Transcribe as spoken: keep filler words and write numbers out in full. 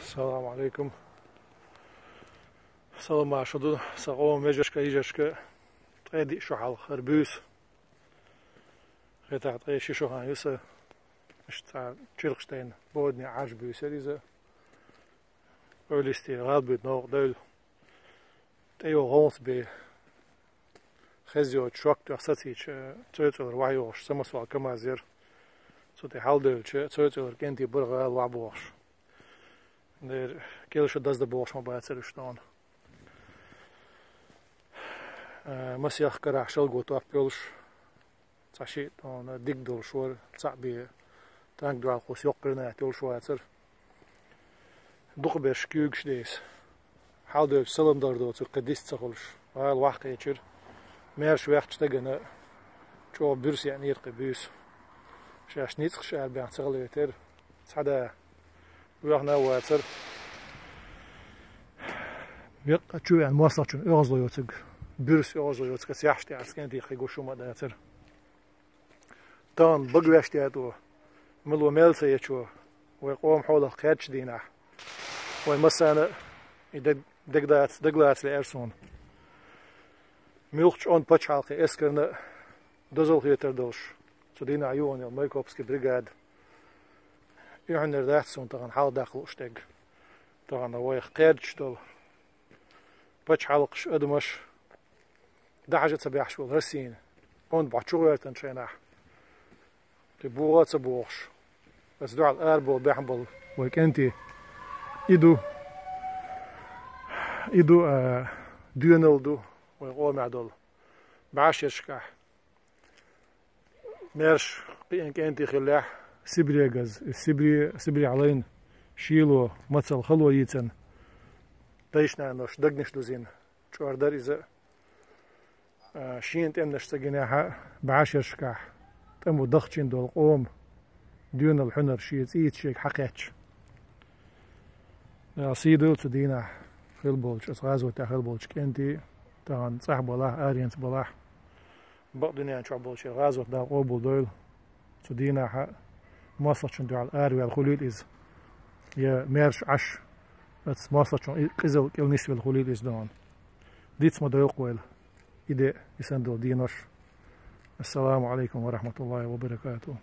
Салам алейкум. Салам шу ду, са къоман вежаршка, йижаршка, ткъе диъ шу хьалха хӀара буьйса. ХӀетахь ткъе ши шу хан ю са. Иштта цхьа чиркхаш тайна, бодане Ӏаш буьйса яра иза. Ойлисте гӀалбуьйту новкъа девлла. ТӀейогӀу гӀовнца бен. Хеза йоцуш шок тоьхна сацийча, цой цӀера вахьа йогӀуш, самосвал КамАЗ яра. Цу тӀе хьалдевлча, цой цӀера кӀентий бара гӀала вахьа бохуш. Дера, кӀел шу даздан бохуш ма бацара уьш тхуна. Э, масех карахь шалго топ йолуш, цхьа шиъ тхуна дика долуш вара, цхьаъ бен танк дуьхьал кхуссу йоккха граната йолуш вацара. Дукхахберш куьйгаш дайса. Хьалдевлча салам дар доцург кхин дис ца хуьлуш, гӀала вахьа кхечира. Маьрша ваьхначу стагана чӀогӀа буьрса еанера кхин буьйса. Шаьш ницкъаш арабаьхна ца хилийтира. Цхьа да ваьхна а вацара. Веккъа чу веана мостагӀчун оьгӀазло йоцург, буьрса оьгӀазло йоцург, аса яхьаш тӀе ас кӀентий кхин гуш хӀума а дацара. Тахана бага ваьшта ятӀо, мало мел ца ечо, вай къоман хьолах кхаьчча дийнахь. Вай массарна а и даг-, даг дац, дагалаца лаьара суна. Муьлххачу онда пачхьалкхийн эскарна а дозалла хетар долуш, цу дийнахь юхана йолу Майкопский бригада. И хьуьнар дац суна тахана хьалха даккха лууш дерг. Тахана вайх кхаьчча долу пачхьалкхаш, адамаш, дӀахьажа а ца баьхьаш волу Россина онда бӀо чу гӀоьртинчу хенахь, кхин богӀу а ца богӀуш, аса дуьхьал арабовла баьхна болу вай кӀентий. И ду, и ду, а, доьналла ду вай къомехь долу. БӀешерашкахь маьрша кхиъна кӀентий хиллехь, Сибре газа, Сибре, Сибрехь лайна шело, мацалла, хало йийцина, дайша-наноша дагнаш дузийна чӀор дара иза. А, шена тӀемнаш ца гинехь а, бӀешерашкахь тӀамо дахчийна долу къоман доьналла, хьуьнар шен цӀийца шега хьакхаьчча. Дала сий дойла цу дийнахь хилла болчу, оцу гӀазотехь хилла болчу кӀентийн, тахана цӀахь балахь, аренца балахь. Бакъ дуьнен чохь болчеран гӀазот Дала къобал дойла. Цу дийнахь а мостагӀчунна дуьхьал араваьлла хуьлийла иза. Я маьрша Ӏаш, оцу мостагӀчун и-, къизалла кӀел нисвелла хуьлийла иза дона. Диц ма дойлакх вайла и де, и санна долу денош. Ассаламу алейкум ва рахматуллахи ва баракатух.